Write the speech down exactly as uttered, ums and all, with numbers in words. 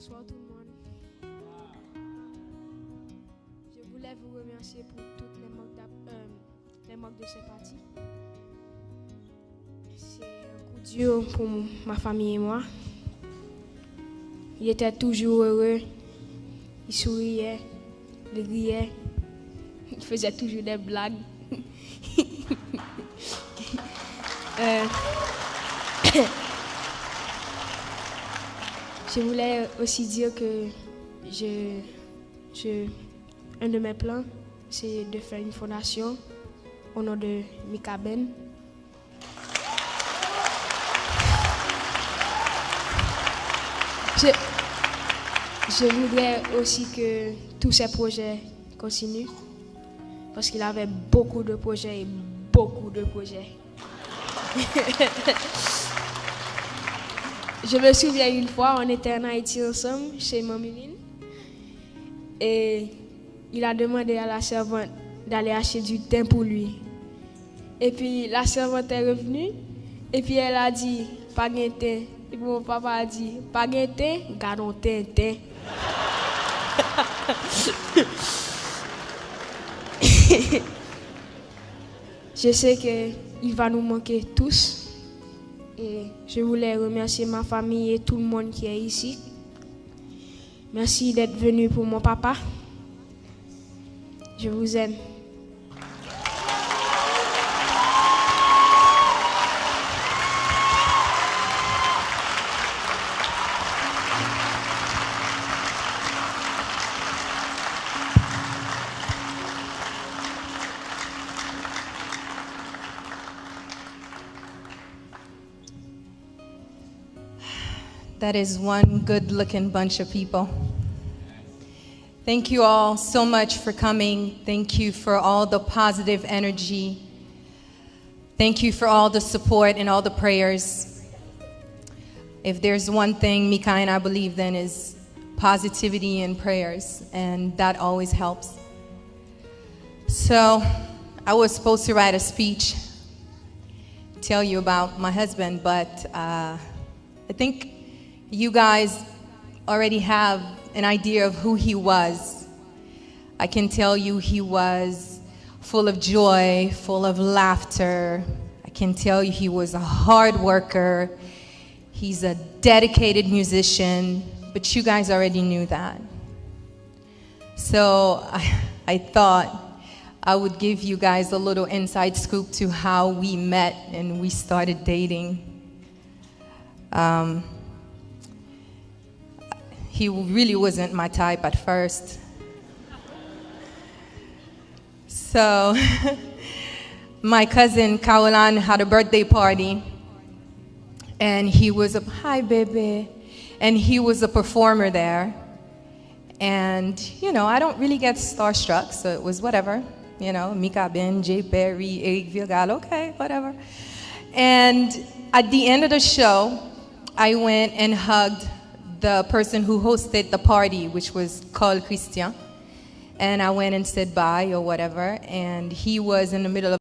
Bonsoir tout le monde. Je voulais vous remercier pour toutes les marques d'app- euh, les marques de sympathie. C'est un coup dur pour ma famille et moi. Il était toujours heureux, il souriait, il riait, il faisait toujours des blagues. Euh, je voulais aussi dire que je, je, un de mes plans, c'est de faire une fondation au nom de Mikaben. Je, je voudrais aussi que tous ces projets continuent, parce qu'il avait beaucoup de projets et beaucoup de projets. Je me souviens une fois, on était en Haïti ensemble, chez Mamie Lynn. Et il a demandé à la servante d'aller acheter du thym pour lui. Et puis la servante est revenue. Et puis elle a dit, "Pa gen ten." Et puis mon papa a dit, "Pa gen ten, gadon tenten." Je sais que il va nous manquer tous. Et je voulais remercier ma famille et tout le monde qui est ici. Merci d'être venu pour mon papa. Je vous aime. That is one good looking bunch of people. Thank you all so much for coming. Thank you for all the positive energy. Thank you for all the support and all the prayers. If there's one thing Mika and I believe in is positivity and prayers, and that always helps. So, I was supposed to write a speech, tell you about my husband, but uh, I think you guys already have an idea of who he was. I can tell you he was full of joy, full of laughter. I can tell you he was a hard worker. He's a dedicated musician, but you guys already knew that. So I, I thought I would give you guys a little inside scoop to how we met and we started dating. Um, he really wasn't my type at first. So, my cousin Caroline had a birthday party, and he was a, hi, baby, and he was a performer there. And, you know, I don't really get starstruck, so it was whatever. You know, Mika Ben, Jay Perry, Eric Virgal, okay, whatever. And at the end of the show, I went and hugged the person who hosted the party, which was Carl Christian. And I went and said bye or whatever. And he was in the middle of